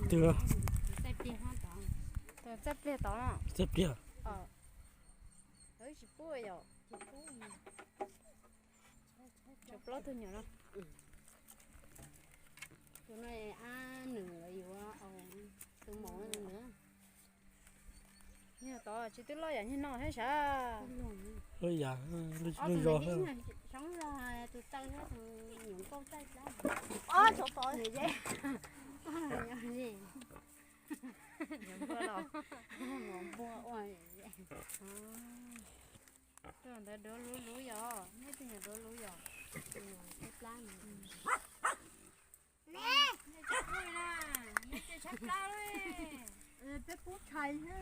Twg? Txaij pliag tod. Txaij pliag. Tsis pub yom. Tshuav plaub tug nyuam no. Tus no ab nws yuav tus maum no. Nyuag tod tsis twb loj yam nyuag no thiab sav. Loj yam, lub zog. Xyoob zog tus taw thiab tus nyuam nkauj txaij plab. Ob tsov tod. Nyuam npua los, nyuam npua ua. Tus ntawd duav luv luv yom, nej tus nyuam duav luv yom. Txaij plab no. Nej tsis pub na, nej ces tshaib plab li. Peb pub tshais na.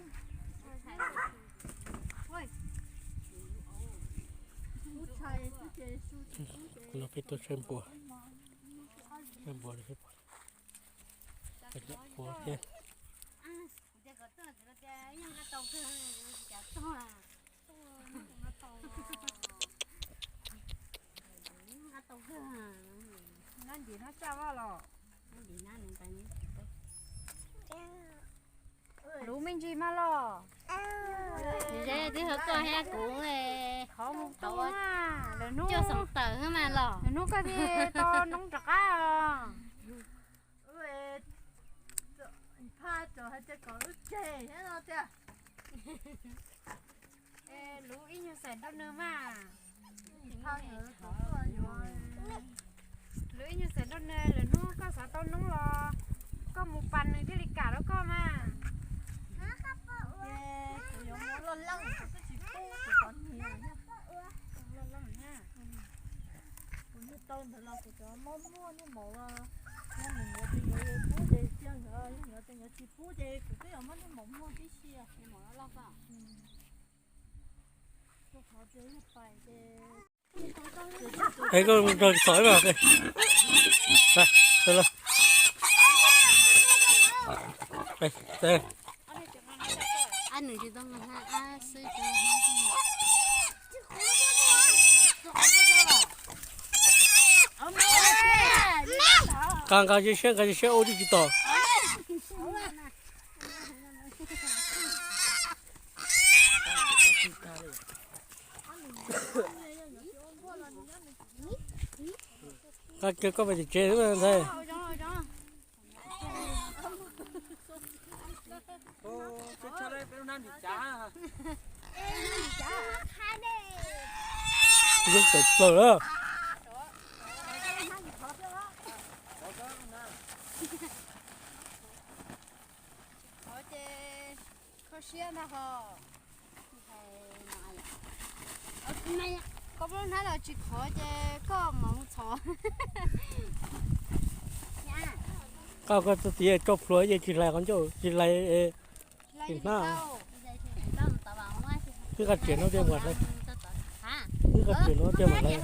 Pub tshais xwb ces su tsis pub ces. No peb tuaj saib npua, saib npua, npua thiab. Nab ntim nab tsaj vaj los. Luv me ntsis mas los. Twb yog koj thiab kuv, qhov mus tau, lawv hnub coj xeem tawm mas los, lawv hnub koj thiaj tau noob rov qab os. Phaj tsuas hais tias kom wb tseg thiab no tiag. Luv ib nyuag xaim nrog nws mas. Luv ib nyuag xaim nrog nws, lwm hnub koj xav tau noob los koj mus pas nws thiaj li kam rau koj mas. Ces kuv yuav muab loj leej, kuv twb tsis pub kuv cov hniav. Kuv niag tau ntawd los kuv cov mob muaj niag maum los, yog nws yuav ces yuav pub ces cia nkawd, yog yuav ces nkawd, tsis pub ces kuv twb yuav muab niag maum muag tib si. Es koj nrog txhom ib, nqa nqa siab, nqa siab ua tsis tau. Nqa kiag koj mus tim tsev ntag. Yeej tawm plaws lawm. Koj siab ntag hos. Koj muab hnab los tsis khov ces koj mam mus txhom. Koj, koj txog tias tso plhuav ces tsis hlais qhov ncauj, tsis hlais hnab. Wb nqa riam no tiag mas hlais. Wb nqa riam no tiag mas hlais.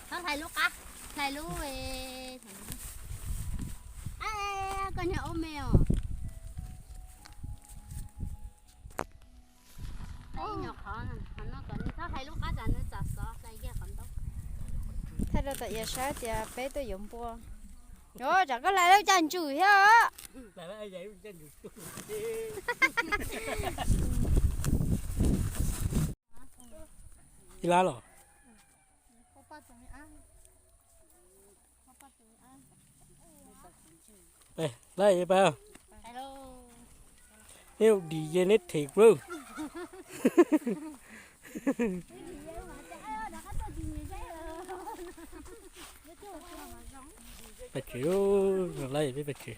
Txhob hlais lub qab, hlais lub, koj niag ub me os. Thaij rau tom iav saib tias peb tuaj yuav npua. Yog tsam koj hlais lawv caj ntswg thiab. Ib lab los. Lab, neb dim ces neb them kuv lawm. Pais tsev, lab peb pais tsev.